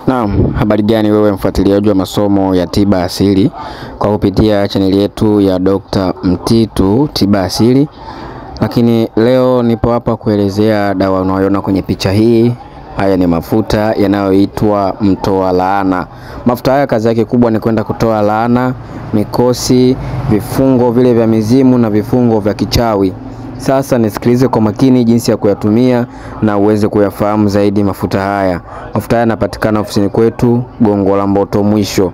Naam, habari gani wewe mfuatiliaji wa masomo ya tiba asili kwa kupitia chaneli yetu ya Dr. Mtitu Tiba Asili. Lakini leo nipo hapa kuelezea dawa unayoona kwenye picha hii. Haya ni mafuta yanayoitwa mtoa laana. Mafuta haya kazi yake kubwa ni kwenda kutoa laana, mikosi, vifungo vile vya mizimu na vifungo vya kichawi. Sasa nisikilize kwa makini jinsi ya kuyatumia na uweze kuyafahamu zaidi mafuta haya. Mafuta haya yanapatikana ofisini kwetu Gongo la Mboto mwisho.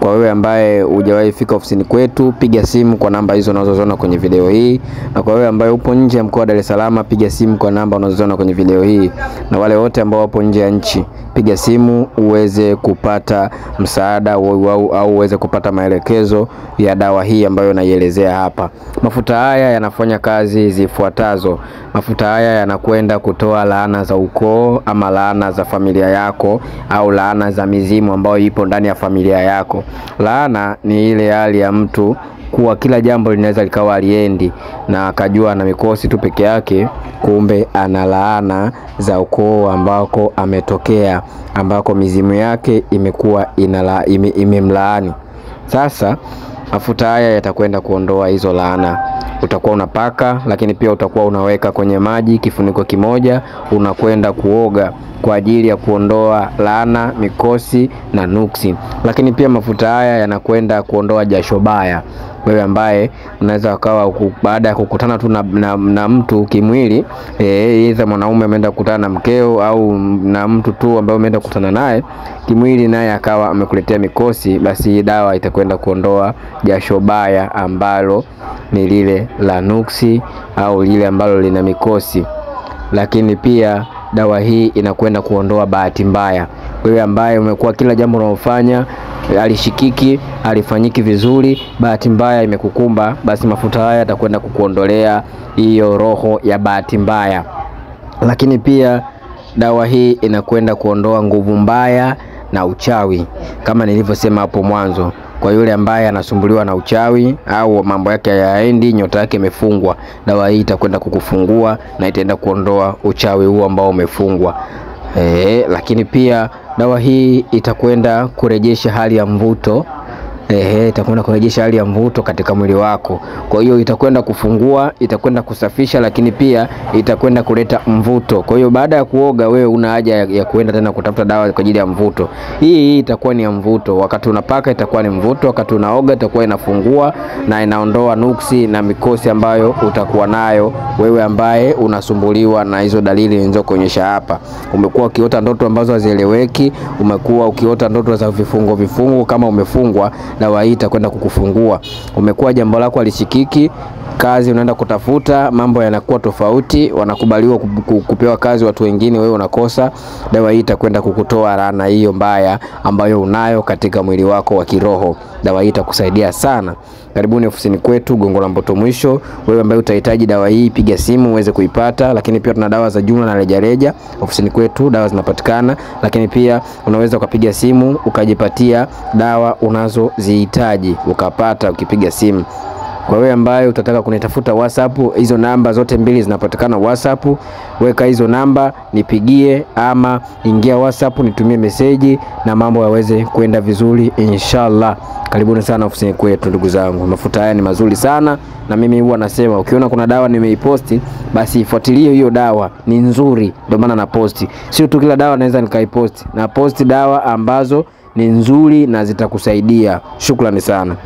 Kwa wewe ambaye hujawahi fika ofisini kwetu, piga simu kwa namba hizo unazoziona kwenye video hii. Na kwa wewe ambaye upo nje ya mkoa wa Dar es Salaam, piga simu kwa namba unazoziona kwenye video hii. Na wale wote ambao wapo nje ya nchi, piga simu uweze kupata msaada au uweze kupata maelekezo ya dawa hii ambayo naielezea hapa. Mafuta haya yanafanya kazi zifuatazo. Mafuta haya yanakwenda kutoa laana za ukoo ama laana za familia yako au laana za mizimu ambayo ipo ndani ya familia yako. Laana ni ile hali ya mtu kuwa kila jambo linaweza likawa aliendi na akajua ana mikosi tu peke yake, kumbe ana laana za ukoo ambako ametokea, ambako mizimu yake imekuwa imemlaani. Sasa mafuta haya yatakwenda kuondoa hizo laana. Utakuwa unapaka, lakini pia utakuwa unaweka kwenye maji kifuniko kimoja, unakwenda kuoga kwa ajili ya kuondoa laana, mikosi na nuksi. Lakini pia mafuta haya yanakwenda kuondoa jasho baya. Wewe ambaye unaweza ukawa baada ya kukutana tu na mtu kimwili, aidha mwanaume ameenda kukutana na mkeo au na mtu tu ambaye umeenda kukutana naye kimwili, naye akawa amekuletea mikosi, basi dawa itakwenda kuondoa jasho baya ambalo ni lile la nuksi au lile ambalo lina mikosi. Lakini pia dawa hii inakwenda kuondoa bahati mbaya. Wewe ambaye umekuwa kila jambo unalofanya alishikiki, alifanyiki vizuri, bahati mbaya imekukumba, basi mafuta haya yatakwenda kukuondolea hiyo roho ya bahati mbaya. Lakini pia dawa hii inakwenda kuondoa nguvu mbaya na uchawi, kama nilivyosema hapo mwanzo. Kwa yule ambaye anasumbuliwa na uchawi au mambo yake hayaendi, nyota yake imefungwa, dawa hii itakwenda kukufungua na itaenda kuondoa uchawi huo ambao umefungwa. Lakini pia dawa hii itakwenda kurejesha hali ya mvuto. Itakwenda kurejesha hali ya mvuto katika mwili wako. Kwa hiyo itakwenda kufungua, itakwenda kusafisha, lakini pia itakwenda kuleta mvuto. Kwa hiyo baada ya kuoga wewe una haja ya kuenda tena kutafuta dawa kwa ajili ya mvuto. Hii itakuwa ni ya mvuto. Wakati unapaka itakuwa ni mvuto, wakati unaoga itakuwa inafungua na inaondoa nuksi na mikosi ambayo utakuwa nayo wewe ambaye unasumbuliwa na hizo dalili nilizokuonyesha hapa. Umekuwa ukiota ndoto ambazo hazieleweki, umekuwa ukiota ndoto za vifungo vifungo, kama umefungwa, dawa hii itakwenda kukufungua. Umekuwa jambo lako halishikiki, kazi unaenda kutafuta, mambo yanakuwa tofauti, wanakubaliwa kupewa kazi watu wengine, wewe unakosa. Dawa hii itakwenda kukutoa laana hiyo mbaya ambayo unayo katika mwili wako wa kiroho. Dawa hii itakusaidia sana. Karibuni ofisini kwetu Gongo la Mboto mwisho. Wewe ambaye utahitaji dawa hii, piga simu uweze kuipata. Lakini pia tuna dawa za jumla na rejareja ofisini kwetu, dawa zinapatikana. Lakini pia unaweza ukapiga simu ukajipatia dawa unazozihitaji ukapata ukipiga simu. Kwa wewe ambaye utataka kunitafuta WhatsApp, hizo namba zote mbili zinapatikana WhatsApp. Weka hizo namba, nipigie ama ingia WhatsApp nitumie meseji na mambo yaweze kwenda vizuri inshallah. Karibuni sana ofisini kwetu ndugu zangu. Mafuta haya ni mazuri sana, na mimi huwa nasema ukiona kuna dawa nimeiposti, basi ifuatilie hiyo dawa, ni nzuri, ndio maana na posti. Sio tu kila dawa naweza nikaiposti. Na posti dawa ambazo ni nzuri na zitakusaidia. Shukrani sana.